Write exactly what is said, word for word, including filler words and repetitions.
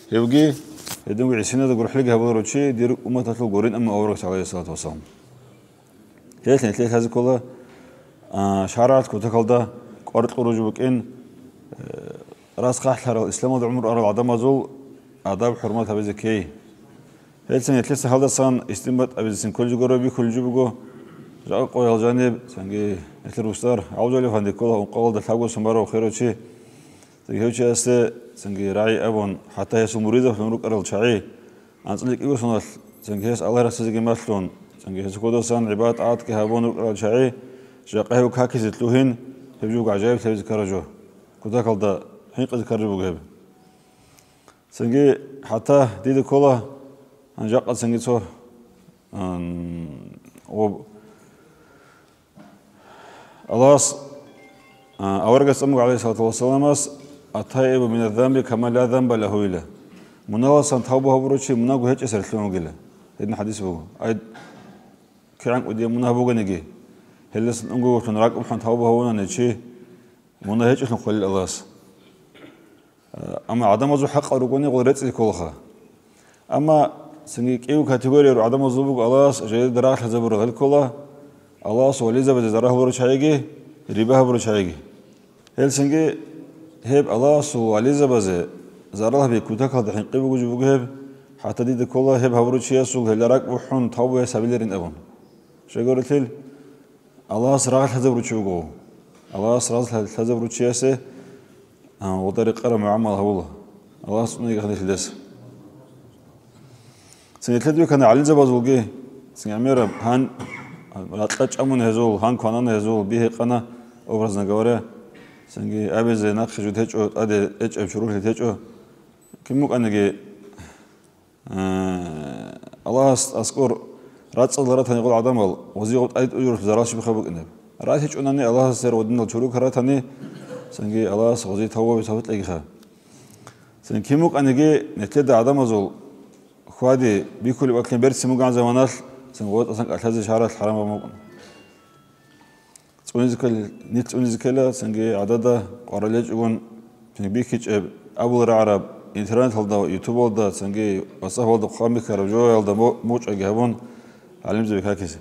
Гьевги, гьединго гӀисиназда гурхӀлиги гьабуларав чи дир умматалъул гурин, амма аварагас, гӀалайгьиссалату вассалам. Гьелъ нилъее лъазе ккола, а, шаргӀалъ кутакалда кӀвар кьураб жо букӀин, э, рас хъахӀлъарал, исламалда гӀумру арал гӀадамазул адаб-хӀурмат гьабизе ккей. Гьелъ нилъеца гьалдасан истинбатӀ абизесин кколеб жо гуро бихьулеб жо буго, жакъа къоял жаниб, цинги нилъер устар ГӀабдулвали-эфенди ккола ункъоялда лъабго сон барав херав чи. Цинги гьев чиясде цинги рагӀи абун, хӀатта гьесул муридзаблъун рукӀарал чагӀи, анцӀила кӀиго соналъ, цинги гьес Аллагь рехсезеги малъун, цинги гьесул кодасан гӀибадат-тӀагӀатги гьабун рукӀарал чагӀи, жакъа гьев какизе лъугьин, гьеб жо буго гӀажаиблъи гьабизе ккараб жо. Кутакалда хӀинкъизе ккараб жо буго гьеб. Цинги хӀатта дида ккола, гьанже жакъа цинги цо, ан, об-, Аллагьас, а, аварагас цӀалуго, гӀалайгьиссалату вассаламас: «Ат-таибу миназ-занби каман ла занба лагьу», – ила. Мунагьалдасан тавба гьабурав чи мунагьго гьечӀесда релълъун вугила. Гьедин хӀадис буго. Ай, кигӀан кӀудияб мунагь бугониги, гьелдасан унгоялъун ракӀ бухӀун тавба гьабунани чи, мунагь гьечӀелъун хъвалила Аллагьас. Амма гӀадамазул хӀакъал ругони гъол рецӀи кколаха. Амма цинги кӀиго категориял гӀадамазул буго Аллагьас жидеда рагъ лъазабурал, гьел ккола Аллагьасул вализабазе зарал гьабурал чагӀиги, риба гьабурал чагӀиги. Гьел цинги гьеб Аллагьасул вализабазе зарал гьаби кутакалда хӀинкъи бугеб жо буго гьеб, хӀатта дида ккола гьеб гьабурав чиясул гьелда ракӀ бухӀун тавбу гьабиларин абун. Щайгурелъул, Аллагьас рагъ лъазабурав чи вуго. Аллагьас рагъ лъа-, лъазабурав чиясе, а, гъотӀа рекъараб мугӀамал гьабула. Аллагьас цӀуниги хадихьидаса. Цинги лъедвекана гӀалимзабазулги, цинги гӀемераб, гьан ракьа чӀамун гьезул, гьан кванана гьезул, би гьекъана, образно говоря, цинги абизе нахъе жо течӀо, тӀаде тӀечӀеб чорхолъи течӀо. Кин букӀаниги, Э, Аллагьас аскӀор рацӀцӀалда ратани гъол гӀадамал, гъозие гъоб тӀаде тӀуюрухъ зарал щибха букӀинаб. РатичӀунани Аллагьасда гъодинал чорхол ратани, цинги Аллагьас гъозие тавбаби тавфикъ кьегиха. Цин кин букӀаниги, нилъеда гӀадамазул хьвади бихьулеб бакӀалъи берцин бугеб заманалъ, цин гъотӀасан кӀалъазе шаргӀалъ хӀарам гьабун букӀана. ЦӀунизе ккел-, нилъ цӀунизе ккела, цинги гӀадада къварал гьечӀогун, цинги бихьичӀеб, абулеб рагӀараб, интернеталда, ютубалда, цинги ватсапалда хъван бихьараб жоялда мо-, мочӀаги гьабун, гӀалимзаби какизе.